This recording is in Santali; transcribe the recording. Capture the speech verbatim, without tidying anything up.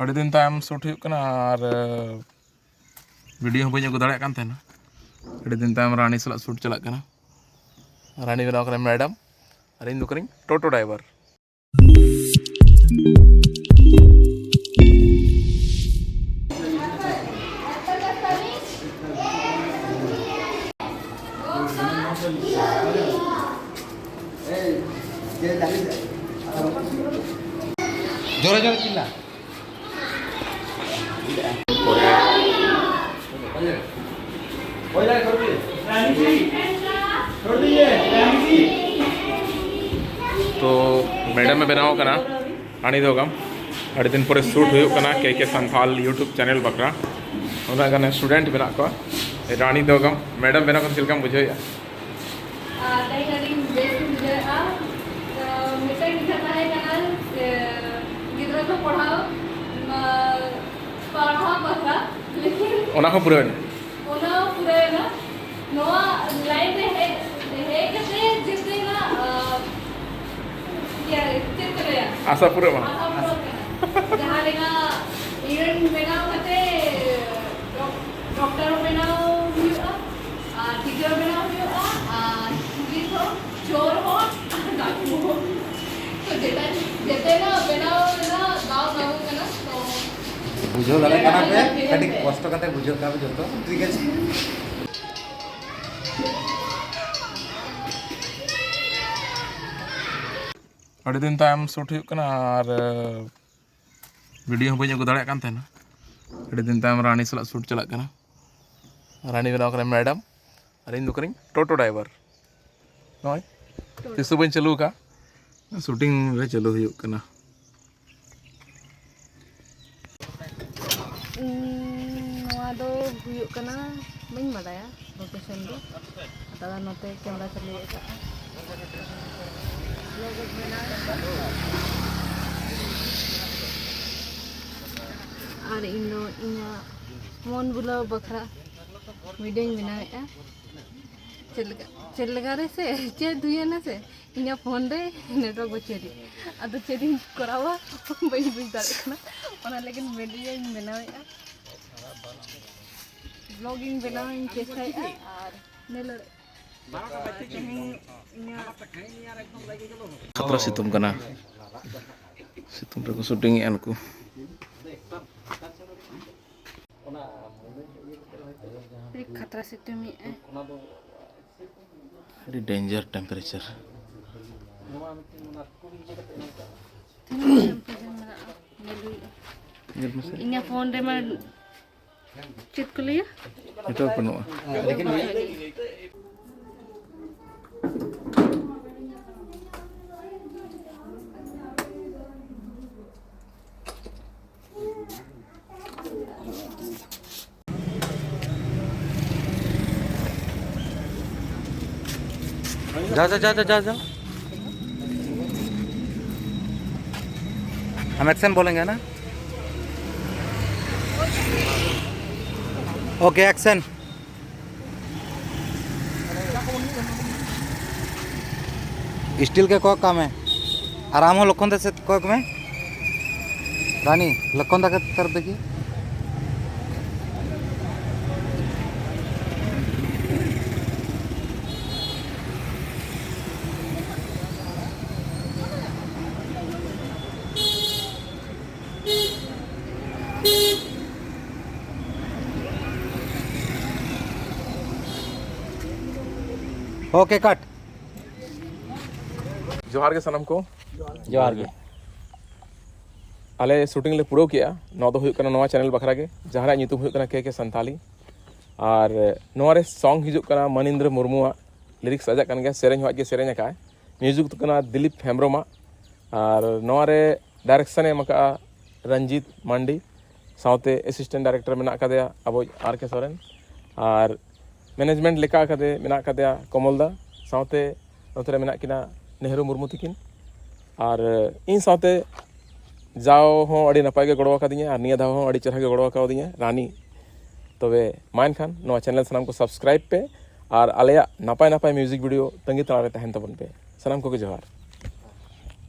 ᱟᱹᱰᱤ ᱫᱤᱱ ᱛᱟᱭᱚᱢ ᱥᱩᱴ ᱦᱩᱭᱩᱜ ᱠᱟᱱᱟ ᱟᱨ ᱵᱷᱤᱰᱤᱭᱳ ᱦᱚᱸ ᱵᱟᱹᱧ ᱟᱹᱜᱩ ᱫᱟᱲᱮᱭᱟᱜ ᱠᱟᱱ ᱛᱟᱦᱮᱱᱟ᱾ ᱟᱹᱰᱤ ᱫᱤᱱ ᱛᱟᱭᱚᱢ ᱨᱟᱱᱤ ᱥᱟᱞᱟᱜ ᱥᱩᱴ ᱪᱟᱞᱟᱜ ᱠᱟᱱᱟ᱾ ᱨᱟᱱᱤ ᱵᱮᱱᱟᱣ ᱠᱟᱱᱟ ᱢᱮᱰᱟᱢ ᱟᱨ ᱤᱧ ᱫᱚ ᱠᱟᱹᱱᱟᱹᱧ ᱴᱳᱴᱳ ᱰᱨᱟᱭᱵᱷᱟᱨ᱾ ᱡᱳᱨᱮ ᱡᱳᱨᱮ ᱪᱤᱞᱞᱟ᱾ ᱛᱚ ᱢᱮᱰᱟᱢ ᱮ ᱵᱮᱱᱟᱣ ᱠᱟᱱᱟ ᱨᱟᱱᱤ ᱫᱚᱜᱟᱢ᱾ ᱟᱹᱰᱤ ᱫᱤᱱ ᱯᱚᱨᱮ ᱥᱩᱴ ᱦᱩᱭᱩᱜ ᱠᱟᱱᱟ ᱠᱮ ᱠᱮ ᱥᱟᱱᱛᱷᱟᱞ YouTube ᱪᱮᱱᱮᱞ ᱵᱟᱠᱷᱨᱟ᱾ ᱩᱱᱟᱹᱜ ᱜᱟᱱ ᱥᱴᱩᱰᱮᱱᱴ ᱢᱮᱱᱟᱜ ᱠᱚᱣᱟ᱾ ᱨᱟᱱᱤ ᱫᱚᱜᱟᱢ ᱢᱮᱰᱟᱢ ᱵᱮᱱᱟᱣ ᱠᱟᱛᱮ ᱪᱮᱫ ᱞᱮᱠᱟᱢ ᱵᱩᱡᱷᱟᱹᱣᱮᱫᱼᱟ? ᱟᱨ ᱛᱮᱦᱮᱧ ᱟᱹᱰᱤ ᱵᱮᱥ ᱤᱧ ᱵᱩᱡᱷᱟᱹᱣᱮᱫᱼᱟ᱾ ᱛᱚ, ᱢᱤᱫᱴᱟᱝ ᱤᱪᱪᱷᱟ ᱛᱟᱦᱮᱸ ᱠᱟᱱᱟ ᱡᱮ ᱜᱤᱫᱽᱨᱟᱹ ᱠᱚ ᱯᱟᱲᱦᱟᱣ, ᱢᱟ, ᱯᱟᱲᱦᱟᱣ ᱵᱟᱠᱷᱨᱟ, ᱞᱮᱠᱤᱱ ᱚᱱᱟ ᱦᱚᱸ ᱯᱩᱨᱟᱹᱣᱮᱱᱟ? ᱚᱱᱟ ᱦᱚᱸ ᱯᱩᱨᱟᱹᱣᱮᱱᱟ᱾ ᱱᱚᱣᱟ ᱞᱟᱭᱤᱱ ᱨᱮ ᱦᱮᱡ, ᱦᱮᱡ ᱠᱟᱛᱮ ᱡᱮᱛᱮᱱᱟᱜ, ᱟ, ᱤᱭᱟᱹ, ᱪᱮᱫ ᱠᱚ ᱞᱟᱹᱭᱟ? ᱟᱥᱟ ᱯᱩᱨᱟᱹᱜ ᱢᱟ᱾ ᱟᱥᱟ ᱯᱩᱨᱟᱹᱜ ᱠᱟᱱᱟ᱾ ᱡᱟᱦᱟᱸ ᱞᱮᱠᱟ ᱤᱭᱩᱱᱤᱴ ᱵᱮᱱᱟᱣ ᱠᱟᱛᱮ ᱰᱚᱠ-, ᱰᱚᱠᱴᱚᱨ ᱵᱮᱱᱟᱣ ᱦᱩᱭᱩᱜᱼᱟ᱾ ᱟᱨ ᱴᱤᱪᱟᱨ ᱵᱮᱱᱟᱣ ᱦᱩᱭᱩᱜᱼᱟ, ᱟᱨ ᱯᱩᱞᱤᱥ ᱦᱚᱸ, ᱪᱳᱨ ᱦᱚᱸ, ᱟᱨ ᱰᱟᱠᱩ ᱦᱚᱸ᱾ ᱛᱚ ᱡᱮᱴᱟ, ᱡᱮᱛᱮᱱᱟᱜ ᱵᱮᱱᱟᱣ ᱨᱮᱱᱟᱜ ᱫᱟᱣ ᱧᱟᱢᱚᱜ ᱠᱟᱱᱟ, ᱛᱚ ᱵᱩᱡᱷᱟᱹᱣ ᱫᱟᱲᱮᱭᱟᱜ ᱠᱟᱱᱟ ᱯᱮ, ᱠᱟᱹᱴᱤᱡ ᱠᱚᱥᱴᱚ ᱠᱟᱛᱮ ᱵᱩᱡᱷᱟᱹᱣ ᱠᱟᱜ ᱯᱮ ᱡᱚᱛᱚ, ᱴᱷᱤᱠ ᱟᱪᱷᱮ? ᱟᱹᱰᱤ ᱫᱤᱱ ᱛᱟᱭᱚᱢ ᱥᱩᱴ ᱦᱩᱭᱩᱜ ᱠᱟᱱᱟ ᱟᱨ ᱵᱷᱤᱰᱤᱭᱳ ᱦᱚᱸ ᱵᱟᱹᱧ ᱟᱹᱜᱩ ᱫᱟᱲᱮᱭᱟᱜ ᱠᱟᱱ ᱛᱟᱦᱮᱱᱟ᱾ ᱟᱹᱰᱤ ᱫᱤᱱ ᱛᱟᱭᱚᱢ ᱨᱟᱱᱤ ᱥᱟᱞᱟᱜ ᱥᱩᱴ ᱪᱟᱞᱟᱜ ᱠᱟᱱᱟ᱾ ᱨᱟᱱᱤ ᱵᱮᱱᱟᱣ ᱠᱟᱱᱟ ᱢᱮᱰᱟᱢ ᱟᱨ ᱤᱧ ᱫᱚ ᱠᱟᱹᱱᱟᱹᱧ ᱴᱳᱴᱳ ᱰᱨᱟᱭᱵᱷᱟᱨ᱾ ᱱᱚᱜᱼᱚᱭ ᱛᱤᱥ ᱦᱚᱸ ᱵᱟᱹᱧ ᱪᱟᱹᱞᱩ ᱟᱠᱟᱫ, ᱥᱩᱴᱤᱝ ᱨᱮ ᱪᱟᱹᱞᱩ ᱦᱩᱭᱩᱜ ᱠᱟᱱᱟ᱾ ᱩᱸ, ᱱᱚᱣᱟ ᱫᱚ ᱦᱩᱭᱩᱜ ᱠᱟᱱᱟ, ᱵᱟᱹᱧ ᱵᱟᱰᱟᱭᱟ ᱞᱳᱠᱮᱥᱚᱱ ᱫᱚ᱾ ᱫᱟᱫᱟ ᱱᱚᱛᱮ ᱠᱮᱢᱮᱨᱟ ᱪᱟᱹᱞᱩᱭᱮᱫ ᱠᱟᱜᱼᱟ᱾ ᱟᱨ ᱤᱧ ᱫᱚ ᱤᱧᱟᱹᱜ ᱢᱚᱱ ᱵᱷᱩᱞᱟᱹᱣ ᱵᱟᱠᱷᱨᱟ ᱵᱷᱤᱰᱤᱭᱳᱧ ᱵᱮᱱᱟᱣᱮᱫᱼᱟ᱾ ᱪᱮᱫ ᱞᱮᱠᱟ ᱪᱮᱫ ᱞᱮᱠᱟ ᱨᱮ ᱥᱮ ᱪᱮᱫ ᱦᱩᱭᱮᱱᱟ ᱥᱮ, ᱤᱧᱟᱹᱜ ᱯᱷᱳᱱ ᱨᱮ ᱱᱮᱴᱣᱟᱨᱠ ᱵᱟᱹᱪᱩᱜ ᱟᱹᱱᱤᱡ᱾ ᱟᱫᱚ ᱪᱮᱫ ᱤᱧ ᱠᱚᱨᱟᱣᱟ ᱵᱟᱹᱧ ᱵᱩᱡᱽ ᱫᱟᱲᱮᱭᱟᱜ ᱠᱟᱱᱟ᱾ ᱚᱱᱟ ᱞᱟᱹᱜᱤᱫ ᱵᱷᱤᱰᱤᱭᱳᱧ ᱵᱮᱱᱟᱣᱮᱫᱼᱟ, ᱵᱞᱚᱜ ᱤᱧ ᱵᱮᱱᱟᱣ ᱤᱧ ᱪᱮᱥᱴᱟᱭᱮᱫᱼᱟ᱾ ᱟᱨ ᱧᱮᱞ ᱛᱮᱦᱮᱧ ᱤᱧᱟᱹᱜ ᱠᱷᱟᱛᱨᱟ ᱥᱤᱛᱩᱝ ᱠᱟᱱᱟ, ᱥᱤᱛᱩᱝ ᱨᱮᱠᱚ ᱥᱩᱴᱤᱝ ᱮᱫᱼᱟ ᱱᱩᱠᱩ᱾ ᱟᱹᱰᱤ ᱠᱷᱟᱛᱨᱟ ᱥᱤᱛᱩᱝ ᱮᱫᱼᱟᱭ᱾ ᱟᱹᱰᱤ ᱰᱮᱧᱡᱟᱨ ᱴᱮᱢᱯᱟᱨᱮᱪᱟᱨ᱾ ᱛᱤᱱᱟᱹᱜ ᱴᱮᱢᱯᱟᱨᱮᱪᱟᱨ ᱢᱮᱱᱟᱜᱼᱟ? ᱧᱮᱞ ᱦᱩᱭᱩᱜᱼᱟ᱾ ᱧᱮᱞ ᱢᱮᱥᱮ᱾ ᱤᱧᱟᱹᱜ ᱯᱷᱳᱱ ᱨᱮᱢᱟ ᱪᱮᱫ ᱠᱚ ᱞᱟᱹᱭᱟ? ᱱᱮᱴᱣᱟᱨᱠ ᱵᱟᱹᱱᱩᱜᱼᱟ᱾ जाओ, जाओ, जाओ, जाओ, जाओ। हम एक्शन बोलेंगे ना? Okay, action. स्टील के कॉक काम है। आराम हो लखन दा से कॉक में। रानी, लखन दा के तरफ देखिए। Okay, cut. ᱡᱚᱦᱟᱨ ᱜᱮ ᱥᱟᱱᱟᱢ ᱠᱚ᱾ ᱡᱚᱦᱟᱨ ᱜᱮ᱾ ᱟᱞᱮ ᱥᱩᱴᱤᱝ ᱞᱮ ᱯᱩᱨᱟᱹᱣ ᱠᱮᱜᱼᱟ᱾ ᱱᱚᱣᱟ ᱫᱚ ᱦᱩᱭᱩᱜ ᱠᱟᱱᱟ ᱱᱚᱣᱟ ᱪᱮᱱᱮᱞ ᱵᱟᱠᱷᱨᱟ ᱜᱮ, ᱡᱟᱦᱟᱸ ᱨᱮᱭᱟᱜ ᱧᱩᱛᱩᱢ ᱦᱩᱭᱩᱜ ᱠᱟᱱᱟ ᱠᱮ ᱠᱮ ᱥᱟᱱᱛᱟᱞᱤ᱾ ᱟᱨ ᱱᱚᱣᱟ ᱨᱮ ᱥᱚᱝ ᱦᱤᱡᱩᱜ ᱠᱟᱱᱟ ᱢᱟᱱᱤᱱᱫᱨᱚ ᱢᱩᱨᱢᱩᱣᱟᱜ, ᱞᱤᱨᱤᱠᱥ ᱟᱡᱟᱜ ᱠᱟᱱ ᱜᱮᱭᱟ, ᱥᱮᱨᱮᱧ ᱦᱚᱸ ᱟᱡ ᱜᱮ ᱥᱮᱨᱮᱧ ᱟᱠᱟᱫᱼᱟᱭ, ᱢᱤᱭᱩᱡᱤᱠ ᱫᱚ ᱠᱟᱱᱟ ᱫᱤᱞᱤᱯ ᱦᱮᱢᱵᱨᱚᱢᱟᱜ᱾ ᱟᱨ ᱱᱚᱣᱟ ᱨᱮ ᱰᱟᱭᱨᱮᱠᱥᱚᱱ ᱮ ᱮᱢ ᱟᱠᱟᱫᱼᱟ ᱨᱚᱧᱡᱤᱛ ᱢᱟᱱᱰᱤ, ᱥᱟᱶᱛᱮ ᱮᱥᱤᱥᱴᱮᱱᱴ ᱰᱟᱭᱨᱮᱠᱴᱚᱨ ᱢᱮᱱᱟᱜ ᱟᱠᱟᱫᱮᱭᱟ ᱟᱵᱚᱭᱤᱡ ᱟᱨ ᱠᱮ ᱥᱚᱨᱮᱱ, ᱟᱨ ᱢᱮᱱᱮᱡᱽᱢᱮᱱᱴ ᱞᱮᱠᱟ ᱠᱟᱛᱮ ᱢᱮᱱᱟᱜ ᱟᱠᱟᱫᱮᱭᱟ ᱠᱚᱢᱚᱞ ᱫᱟ, ᱥᱟᱶᱛᱮ ᱱᱚᱛᱮ ᱨᱮ ᱢᱮᱱᱟᱜ ᱠᱤᱱᱟ ᱱᱮᱦᱨᱩ ᱢᱩᱨᱢᱩ ᱛᱤᱠᱤᱱ᱾ ᱟᱨ ᱤᱧ ᱥᱟᱶᱛᱮ ᱡᱟᱣ ᱦᱚᱸ ᱟᱹᱰᱤ ᱱᱟᱯᱟᱭ ᱜᱮ ᱜᱚᱲᱚ ᱟᱠᱟᱫᱤᱧᱟ, ᱟᱨ ᱱᱤᱭᱟᱹ ᱫᱷᱟᱣ ᱦᱚᱸ ᱟᱹᱰᱤ ᱪᱮᱦᱨᱟ ᱜᱮ ᱜᱚᱲᱚ ᱟᱠᱟᱣᱫᱤᱧᱟ ᱨᱟᱱᱤ᱾ ᱛᱚᱵᱮ ᱢᱟ ᱮᱱᱠᱷᱟᱱ ᱱᱚᱣᱟ ᱪᱮᱱᱮᱞ ᱥᱟᱱᱟᱢ ᱠᱚ ᱥᱟᱵᱥᱠᱨᱟᱭᱤᱵᱽ ᱯᱮ, ᱟᱨ ᱟᱞᱮᱭᱟᱜ ᱱᱟᱯᱟᱭ ᱱᱟᱯᱟᱭ ᱢᱤᱭᱩᱡᱤᱠ ᱵᱷᱤᱰᱤᱭᱳ ᱛᱟᱺᱜᱤ ᱛᱟᱲᱟᱜ ᱨᱮ ᱛᱟᱦᱮᱱ ᱛᱟᱵᱚᱱ ᱯᱮ᱾ ᱥᱟᱱᱟᱢ ᱠᱚᱜᱮ ᱡᱚᱦᱟᱨ᱾